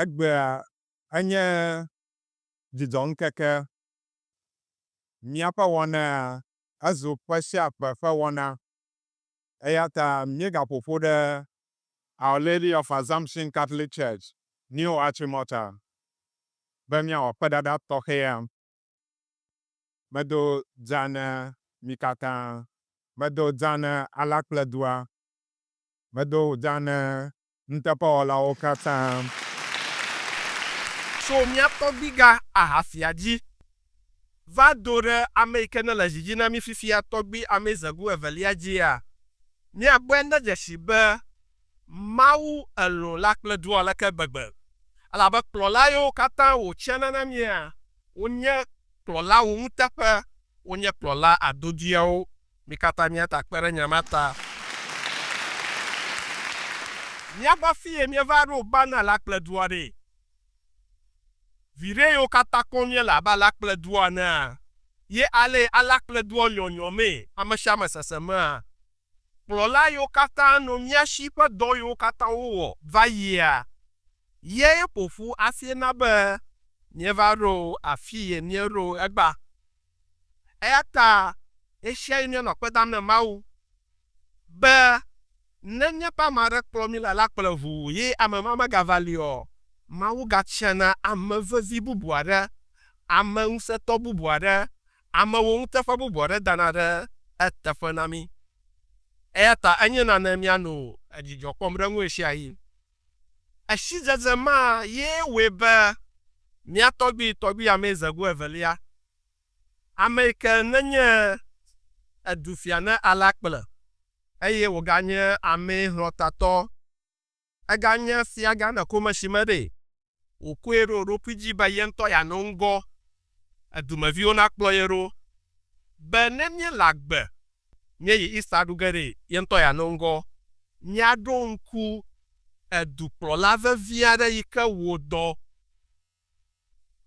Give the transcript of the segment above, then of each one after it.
Egbea enye dzidzɔŋkeke. Míaƒe wɔnaa ezu ƒe sia ƒe ƒe wɔna. Eya ta míegaƒo ƒu ɖe Our Lady of Assumption Catholic Church, New Achimota, be míawɔ kpedada tɔxɛa. Medo dza ne mi katã. Medo dza ne alakpledua. Medo dza ne nuteƒewɔlawo katã. Tso mía tɔgbuigã Ahafia dzi va do ɖe ame yi ke nele zi dzi na mí fifia tɔgbui Amezegu evelia dzia, míakpɔe ne dzesi be Mawu elɔ̃ la kple dua aleke gbegbe. Elabe kplɔla yiwo katã wòtiana na mía, wonye kplɔla wɔnuteƒe, wonye kplɔla adodoeawo. Mí katã míata kpe ɖe nya ma ta. Míagbɔ afie míeva ɖo bana la kple dua ɖe. Viɖe yiwo katã kpɔm míele abe alakpledua enea, ye ale alakpledua nyɔnyɔmee amesiame sesemea? Kplɔla yiwo katã nɔ mía si ƒe dɔ yiwo katã wowɔ va yia, ye ƒo ƒu hafi na be míeva ɖo afii míeɖo egbea. Eya ta ɣesiaɣi míanɔ akpe dam na Mawu be ne míaƒe ame aɖe kplɔ mí le alakple ʋuu ye ame ma megava li o, Mawu gatiana ame vevi bubu aɖe, ame ŋusẽtɔ bubu aɖe, ame wɔnuteƒe bubu aɖe dana ɖe eteƒe na mí. Eya ta enye nane míanɔ dzidzɔ kpɔm ɖe eŋu ɣesiaɣi. Esidzedze ma ye wɔe be mía tɔgbui tɔgbui Amezegu evelia, ame yi ke nenye edufia ne Alakple eye wòganye amee hlɔ̃tatɔ, eganye fiagã ne Komeshime ɖee, wòkɔe ɖo eɖokui dzi be ye ŋutɔ yeanɔ ŋgɔ, edumeviwo nakplɔ ye ɖo, be ne míele agbe míeyi Easter ɖu ge ɖe, ye ŋutɔ yeanɔ ŋgɔ. Míaɖo ŋku edukplɔla vevi aɖe yi ke wɔ dɔ,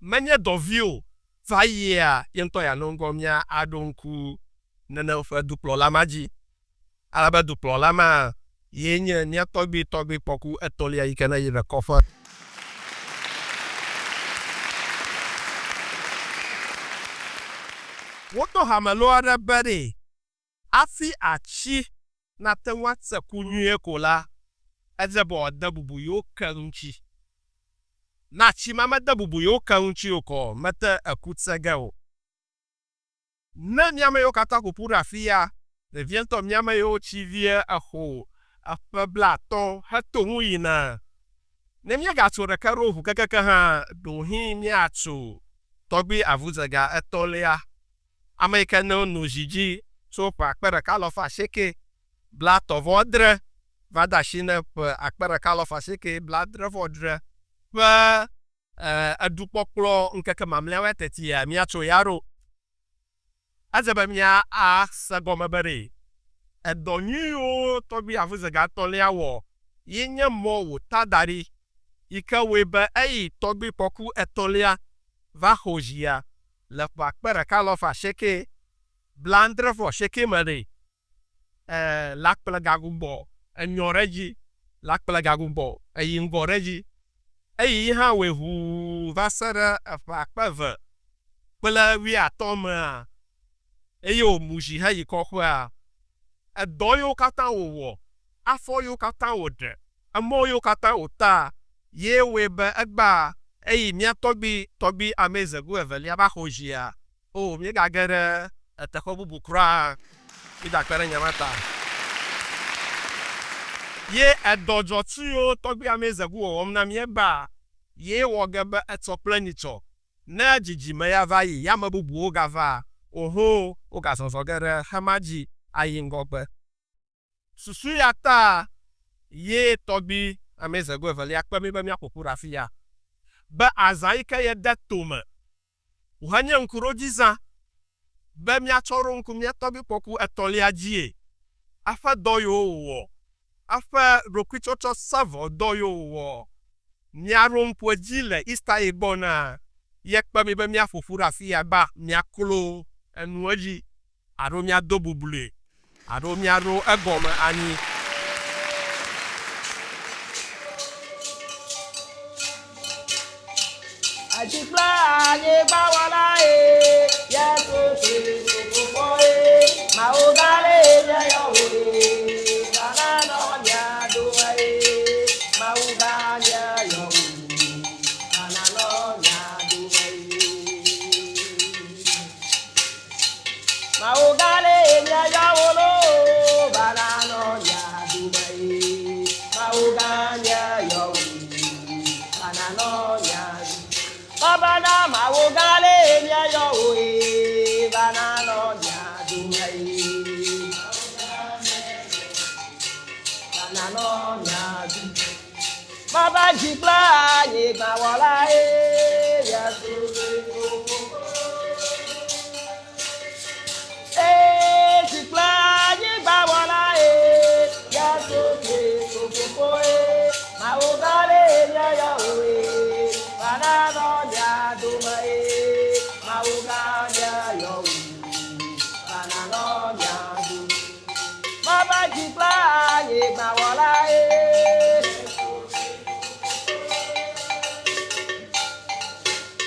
menye dɔ vi o, va yia, ye ŋutɔ yeanɔ ŋgɔ míaɖo ŋku nenem ƒe dukplɔla ma dzi. Ale be dukplɔla ma ye nye mía tɔgbui tɔgbui kpɔku etɔ̃lia yi ke ne yi ɖe kɔƒe. Woto hame loo aɖe be ɖe hafi atsi nate ŋu atse ku nyuie ko la, edze be wòade bubu yewo ke ŋuti. Ne atsi ma mede bubu yewo ke ŋuti o kɔ, mete eku tse ge o. Ne mía ame yiwo katã ƒo ƒu ɖe afia, vevietɔ mía ame yiwo tsi vie exo eƒe blaatɔ̃ heto ŋu yina, ne míegatso ɖeke ɖo ŋu kekeake hã, ɖewohĩ míatso tɔgbui avudzega etɔ̃lia, ame yi ke ne wonɔ zi dzi tso ƒe 1880 va de asi ne ƒe 1870 ƒe eɖukpɔkplɔ ŋkeke mamlɛawoe tetia míatso ya ɖo. Edze be míase gɔme be ɖe edɔ nyuiwo tɔgbi avudzega etɔ̃lia wɔ ye nye mɔ wòta da ɖi yi ke wɔe be eyi tɔgbi kpɔku etɔ̃lia va xo zia le ƒe 1898 me ɖe. E, la kple gagbugbɔ enyɔ ɖe edzi, la kple gagbugbɔ eyi ŋgɔ ɖe edzi. Eyi yi hã wɔe ʋuu va se ɖe eƒe 2050 mea, eye wòmu zi heyi kɔƒea. Edɔ yiwo katã wòwɔ, afɔ yiwo katã wòɖe, emɔ yiwo katã wòta ye wɔe be egbea eyi mía tɔgbui tɔgbui Amezegu evelia va xɔ zia. O, míegage ɖe eteƒe bubu kura. Mída akpe ɖe nya ma ta. Ye edɔ dzɔtsu yiwo tɔgbui Amezegu wɔwɔm na mí egbea ye wɔ ge be etsɔ kple nyitsɔ. Ne dzidzime ya va yi, ye ame bubuwo gava, oho, wogazɔzɔ ge ɖe xema dzi ayi ŋgɔgbe. Susu ya ta ye tɔgbui Amezegu evelia kpe mí be míaƒo ƒu ɖe afiya, be azã yi ke yede tome wòhenye ŋkuɖodzizã be míatsɔ ɖo ŋku mía tɔgbui kpɔku etɔ̃lia dzie, eƒe dɔ yiwo wòwɔ, eƒe ɖokuitsɔtsɔsavɔ dɔ yiwo wòwɔ. Míaɖo ŋku edzi le Easter yi gbɔna ye kpe mí be míaƒo ƒu ɖe afiya be míaklo enu edzi alo míado bubloe alo míaɖo egɔme anyi. anyigba wɔla ye, Yesu Kristo Fofo ye, Mawu gã le míayɔ wò ye, va nanɔ mía dome ye, Mawu gã míayɔ wò, va nanɔ mía dome ye. Mawu gã le míayɔ wò loo, va nanɔ mía dome ye, Mawu gã míayɔ wò, va nanɔ mía dome. Baba na Mawu gã le míayɔ wò ye, va nanɔ mía dome ye, va nanɔ mía dome. Baba dzi kple anyigba wɔla ye, Yesu Kristo Fofo. Ee, dzi kple anyigba wɔla ye, Yesu Kristo Fofo ye, Mawu gã le míayɔ wò ye, va nanɔ mía dome ye, Mawu gã míayɔ wò, va nanɔ mía dome. Baba dzi kple anyigba wɔla ye.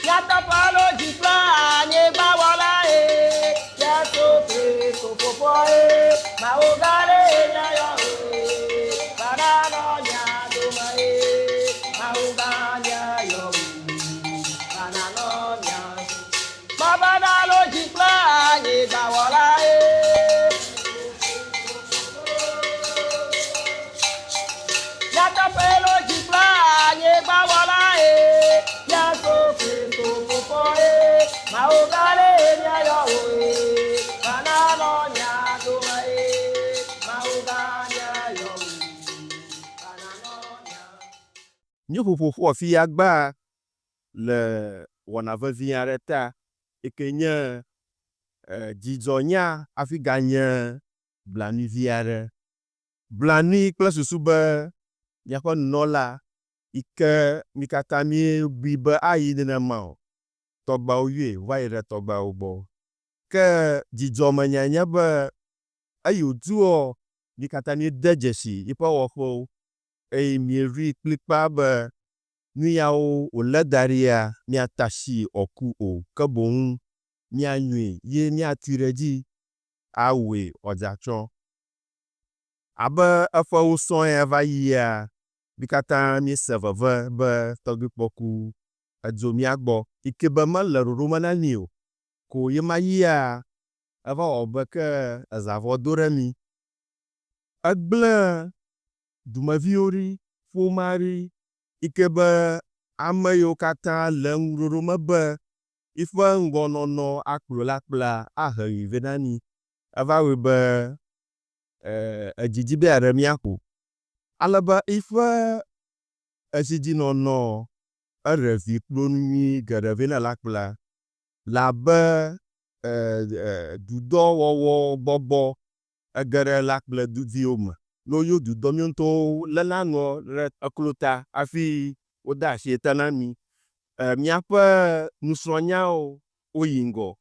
Nyateƒe lo dzi kple anyigba wɔla ye. Yesu Kristo Fofo ye. Mawu gã ɖe míayɔ wò ye. Va nanɔ mía dome ye. Mawu gã míayɔ wò. Va nanɔ mía dome. Baba na lo dzi kple anyigba wɔla ye. Nyateƒe lo dzi kple anyigba wɔla ye. Yesu Kristo Fofo ye. Mawu gã ɖe míayɔ wò ye. Va nanɔ mía dome ye. Mawu gã míayɔ wò. Va nanɔ mía. Míeƒo ƒoƒu afia gbã le wɔna vevi aɖe ta yi ke nye dzidzɔnya hafi ganye blanui vi aɖe. Blanui kple susu be míaƒe nunɔla yi ke mí katã míebui be ayi nenema o, tɔgbeawo yɔe wova yi ɖe tɔgbeawo gbɔ. Ke dzidzɔmenyae nye be eyi wòdoɔ, mí katã míede dzesi yiƒe wɔƒewo eye míeɖoe kplikpaa be nu yawo wòlé da ɖia, míatasi wòaku o, ke boŋ míanyoe ye míatui ɖe edzi awɔe wòadze atsyɔ̃. Abe eƒewo sɔŋ ya va yia, mí katã míese veve be tɔgbuikpɔku edzo mía gbɔ yi ke be mele ɖoɖo me na mí o. Ko ye ma yia, eva wɔ be ke eza vɔ do ɖe mí. Egblẽ dumeviwo ɖi, ƒomea ɖi yi ke be ame yiwo katã le ŋuɖoɖo me be yiƒe ŋgɔnɔnɔ akplɔ la kplea ahe ɣi vɛ na mí. Eva wɔe be edzidzi be yeaɖe mía ƒo ale be yiƒe edzidzinɔnɔ eɖe vi kplo nu nyui geɖe vɛ na la kplea le abe dudɔwɔwɔ gbɔgbɔ ege ɖe la kple duviwo me. Ne woyo dudɔ míwo ŋutɔwo léna nua ɖe eklo ta hafi wodea asi eta na mí. Míaƒe nusrɔ̃nyawo woyi ŋgɔ,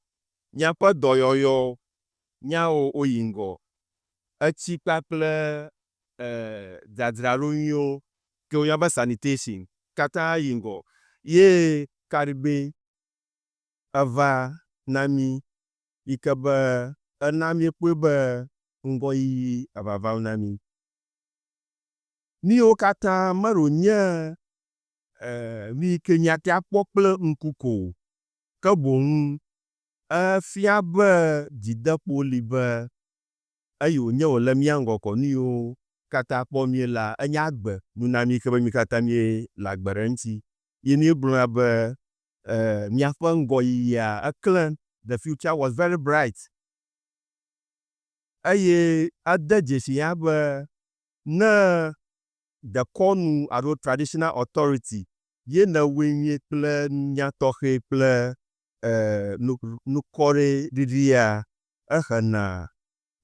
míaƒe dɔyɔyɔ nyawo woyi ŋgɔ, etsi kpakple dzadzraɖo nyuiwo ke woyɔna be sanitation katã yi ŋgɔ ye kaɖigbɛ eva na mí yi ke be ena míekpɔe be ŋgɔyiyi evavam na mí. Nu yiwo katã meɖo nye nu yi ke míate akpɔ kple ŋku ko o, ke boŋ efia be dzideƒo li be eyi wònye wòle mía ŋgɔ kɔ nu yiwo katã kpɔm míelea, enye agbe nu na mí ke be mí katã míele agbe ɖe eŋuti. Ye míegblɔna be míaƒe ŋgɔyiyia eklẽ, the future was very bright. Eye ede dzesi hã be ne dekɔnu alo traditional authority ye nèwɔe nyuie kple nunya tɔxɛ kple nukɔɖiɖia, ehena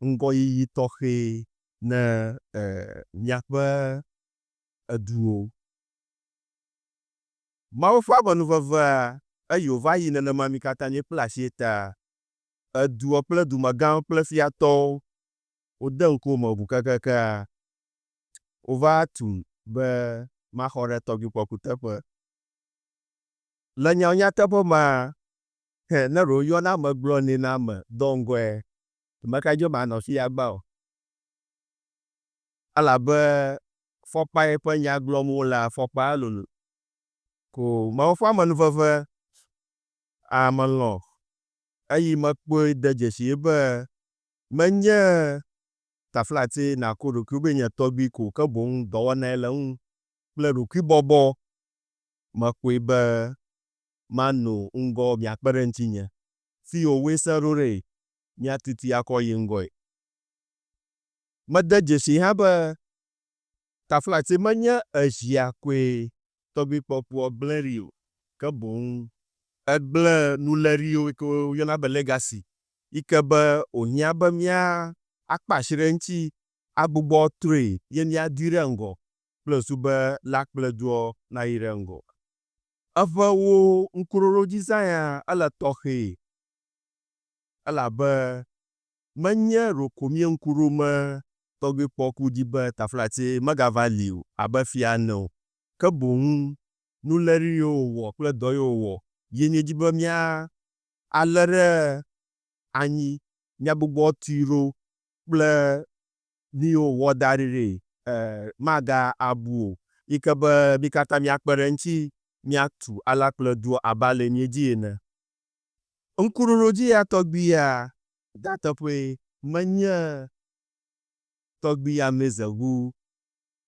ŋgɔyiyi tɔxɛ ne míaƒe eduwo. Mawu ƒe amenuvevea, eyi wòva yi nenema mí katã míekpla asi eta. Edua kple dumegãwo kple fiatɔwo wode ŋkuwòme ʋu kekekea, wova tum be maxɔ ɖe tɔgbuikpɔku teƒe. Le nyawo nyateƒe mea, he, ne ɖe woyɔna ame gblɔnɛ na ame dɔ ŋgɔe, meka dzi be manɔ fiya gbã o. Elabe fɔkpa yi ƒe nya gblɔm wolea, fɔkpa elolo. Ko Mawu ƒe amenuveve a melɔ̃ eyi mekpɔe de dzesi be menye taflatse nàko ɖokuiwò be nye tɔgbui ko o, ke boŋ dɔwɔnae le eŋu kple ɖokuibɔbɔ. Mekpɔe be mano ŋgɔ miakpe ɖe ŋutinye. Fi yi wòwɔe sẽ ɖo ɖee, míatutui akɔ yi ŋgɔe. Mede dzesii hã be taflatse menye ezia koe tɔgbui kpɔkpɔ gblẽ ɖi o, ke boŋ egblẽ nuléɖiwo yi ke woyɔna be legacy yi ke be wòhiã be míakpe asi ɖe eŋuti agbugbɔ trɔe ye míadoe ɖe ŋgɔ kple susu be la kple doɔ nayi ɖe ŋgɔ. Eƒe wo ŋkuɖoɖodzizã ya ele tɔxɛ elabe menye ɖeko mía ŋku ɖom tɔgbui kpɔku dzi be taflatse megava li o abe fia ene o, ke boŋ nuléɖi yiwo wòwɔ kple dɔ yiwo wòwɔ ye míedi be mía alé ɖe anyi, míagbugbɔ tui ɖo kple nu yiwo wòwɔ da ɖi ɖee maga abu o, yi ke be mí katã míakpe ɖe eŋuti míatu alakple dua abe ale míedi ene. Ŋkuɖoɖodzi ya tɔgbi ya nyateƒee menye tɔgbi Amezeŋu,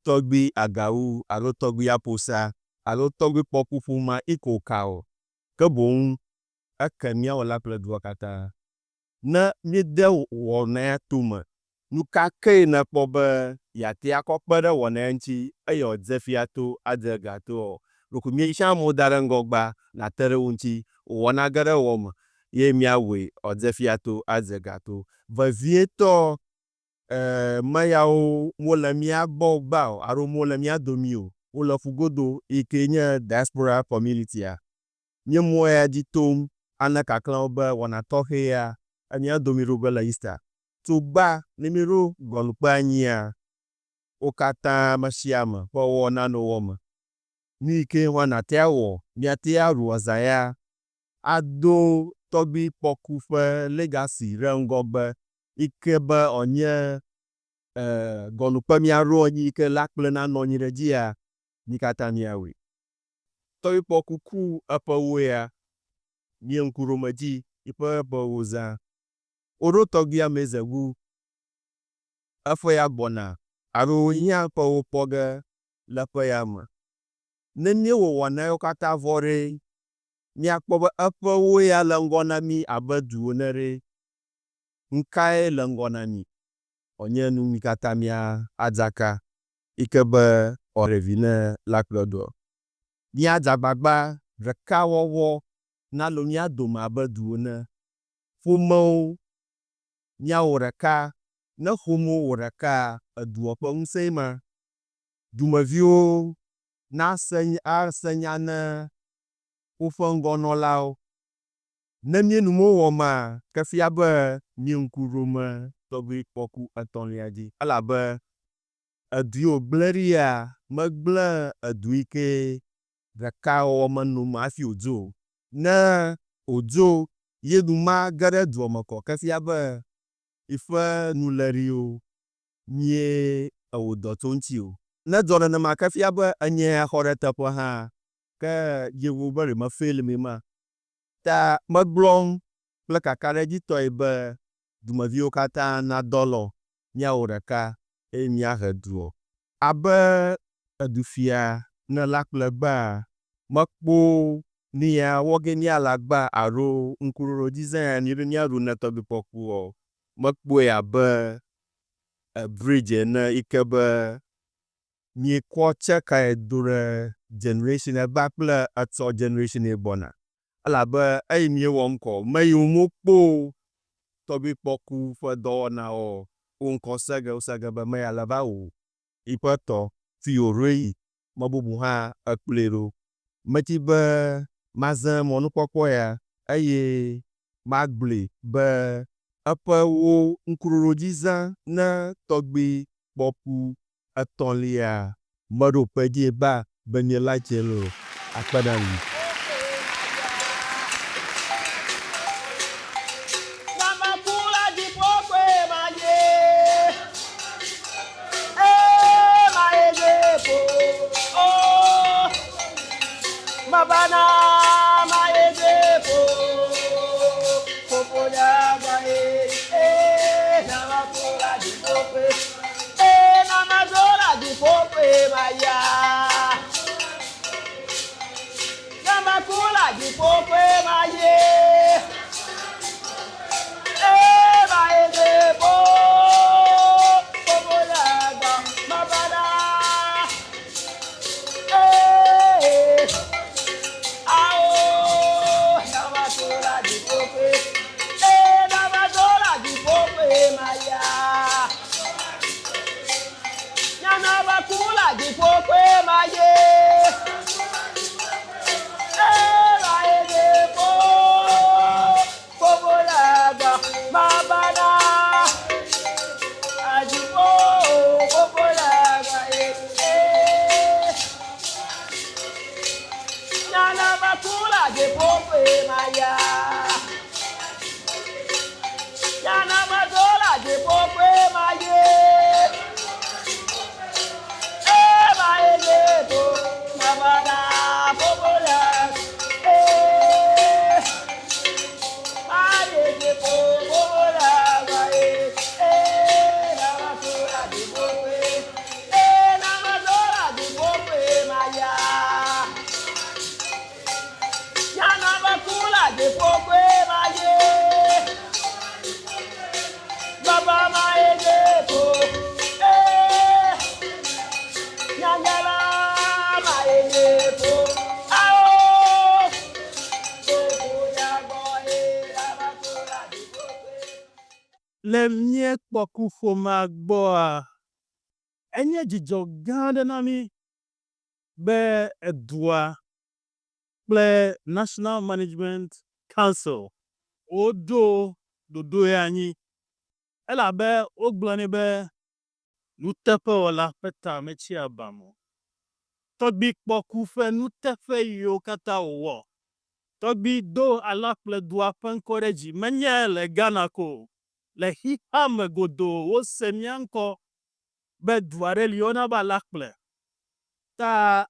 tɔgbi Agawu alo tɔgbi Aposa alo tɔgbi Kpɔku ƒomea iko ka o, ke boŋ eke mía Wɔla kple dua katã. Ne míede wɔna ya tome, nuka kee nèkpɔ be yeate akɔ kpe ɖe wɔna ya ŋuti eye wòadze fia to adze ga to ɔ? Ɖeko míetsã amewo da ɖe ŋgɔgbea nàte ɖe wo ŋuti wò wɔna ge ɖe ewɔ me ye míawɔe wòadze fia to adze ga to. Vevietɔ ame yawo mele mía gbɔ gbã o alo mele mía domi o, wole ƒu godo yi kee nye diaspora community-a. Míemɔ ya dzi tom ana kaklãwo be wɔna tɔxɛ ya emía domi ɖo ge le Easter. Tso gbã ne míeɖo gɔnukpe anyia, wo katã amesiame ƒe wɔna no wɔ me. Nu yi ke hã nàte awɔ, míate aɖu azã ya ado tɔgbui kpɔku ƒe legacy ɖe ŋgɔgbe yi ke be wòanye gɔnukpe míaɖo anyi yi ke la kple nanɔ anyi ɖe edzia, mí katã míawɔe. Tɔyikpɔ kuku eƒe wo ya mie ŋku ɖo me dzi yiƒe ƒe wo zã. Wo ɖo tɔgbui amɛ ze gu eƒe ya gbɔna alo wo hiã ƒe wo kpɔ ge le ƒe ya me. Ne mie wɔ wɔna yawo katã vɔ ɖe, mia kpɔ be eƒe wo ya le ŋgɔ na mi abe du ene ɖe, ŋkae le ŋgɔ na mi? Wònye nu mi katã mia adzaka yi ke be wòaɖe vi ne la kplɔ doa. Míadze agbagba ɖekawɔwɔ nalo mía dome abe du ene. Ƒomewo, míawɔ ɖeka. Ne ƒomewo wɔ ɖekaa, edua ƒe ŋusẽe ma. Dumeviwo nase ase nya ne woƒe ŋgɔnɔlawo. Ne míenu mewɔ maa, ke fia be mí ŋku ɖom tɔgbui kpɔku etɔ̃lia dzi elabe Edu yi wògblẽ ɖia, megblẽ edu yi ke ɖekawɔwɔ menɔ eme hafi wòdzo o. Ne wòdzo ye nu ma ge ɖe dua me kɔ, ke fia be yiƒe nu le ɖi o, mie ewò dɔ tso eŋuti o. Ne edzɔ nenema ke fia be enye ya xɔ ɖe eteƒe hã, ke ye wò be ɖe me fail mee ma. Ta megblɔm kple kakaɖedzitɔe be dumeviwo katã nadɔ lɔ, míawɔ ɖeka eye míahe duɔ. Abe edufia ne la kple gbea, mekpo nuya wɔ ge míale agba alo ŋkuɖoɖodzizã ya míebe míaɖu ne tɔgbui kpɔkpɔ o. Mekpɔe abe bridge ene yi ke be míekɔ tsekae do ɖe generation egbea kple etsɔ generation ye gbɔna. Elabe eyi míewɔm kɔ me yiwo mokpo tɔgbui kpɔku ƒe dɔwɔnawo wo ŋkɔ se ge wose ge be meya le va wò yiƒe tɔ fi wòɖoe yi me bubu hã ekplɔe ɖo. Medi be mazẽ mɔnukpɔkpɔ ya eye magblɔe be eƒe wo ŋkuɖoɖodzizã ne tɔgbui kpɔku etɔ̃lia meɖo kpe edzi ba be míelike loo. Akpe ɖe mi. koe maya. Nyamaku la dziƒo koe maye. Ee maye dziƒo, fofo le gbɔ mabana. Ee ao nyamaku la dziƒo koe. Ee nyamaku la dziƒo koe maya. Nyamaku la dziƒo koe maye. Ee maye dziƒo, fofo le gbɔ mabana. Adziƒo fofo le gbɔ ee. Ee. Nyamaku la dziƒo koe maya. Nyamaku la dziƒo koe maye. Ee maye dziƒo, mabana fofo le. Ee. Maye dziƒo fofo le gbɔ ee. Ee nyamaku la dziƒo koe. Ee nyamaku la dziƒo koe maya. Nyamaku la dziƒo koe maye. Baba maye dziƒo. Ee. Nyanyala maye dziƒo. Ao. Fofo ya gbɔ ee. Nyamaku la dziƒo koe. Le mía kpɔkuƒomea gbɔa, enye dzidzɔ gã aɖe na mí be edua kple National Management Council woɖo ɖoɖo ya anyi elabe wogblɔ nɛ be nuteƒewɔla ƒe ta metsia aba me o. Tɔgbui kpɔku ƒe nuteƒe yiwo katã wòwɔ. Tɔgbui do alakpledua ƒe ŋkɔ ɖe dzi menye le Ghana ko o, le xexeame godoo wose mía ŋkɔ be du aɖe li woyɔna be Alakple. Ta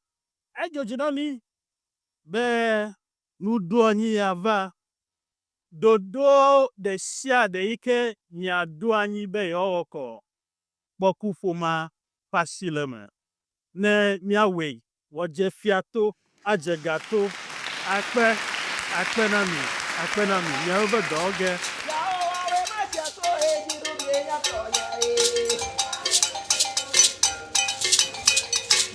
edzɔ dzi na mí be nuɖoanyi ya va. Ɖoɖo ɖe sia ɖe yi ke miaɖo anyi be yewoawɔ kɔ kpɔku ƒomea ƒe asi le eme ne míawɔe wòadze fia to, adze ga to. Akpe, akpe na mi, akpe na mi, miawo be dɔwɔ ge. Yehowa wòe masia to ɣe dziɖuɖue nye tɔnye ee.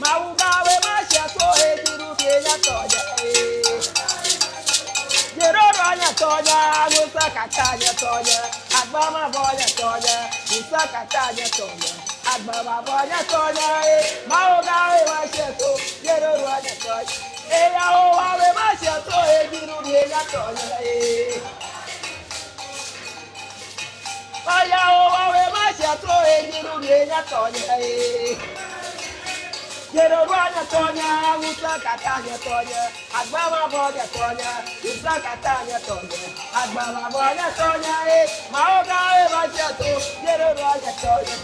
Mawu gã wòe masia to ɣe dziɖuɖue nye tɔnye ee. Dziɖuɖua nye tɔnye, ŋusẽ katã nye tɔnye, agbe mavɔ nye tɔnye, ŋusẽ katã nye tɔnye, agbe mavɔ nye tɔnye ee. Mawu gã wòe masia to dziɖuɖua nye tɔnye ee. Yehowa wòe masia to ɣe dziɖuɖue nye tɔnye ee. Yehowa wòe masia to ɣe dziɖuɖue nye tɔnye ee. Dziɖuɖua nye tɔnye, ŋusẽ katã nye tɔnye, agbe mavɔ nye tɔnye, ŋusẽ katã nye tɔnye, agbe mavɔ nye tɔnye ee. Mawu gã wòe masia to dziɖuɖua nye tɔnye.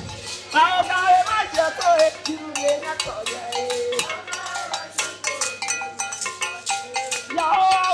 Mawu gã wòe masia to ɣe dziɖuɖue nye tɔnye ee. Yehowa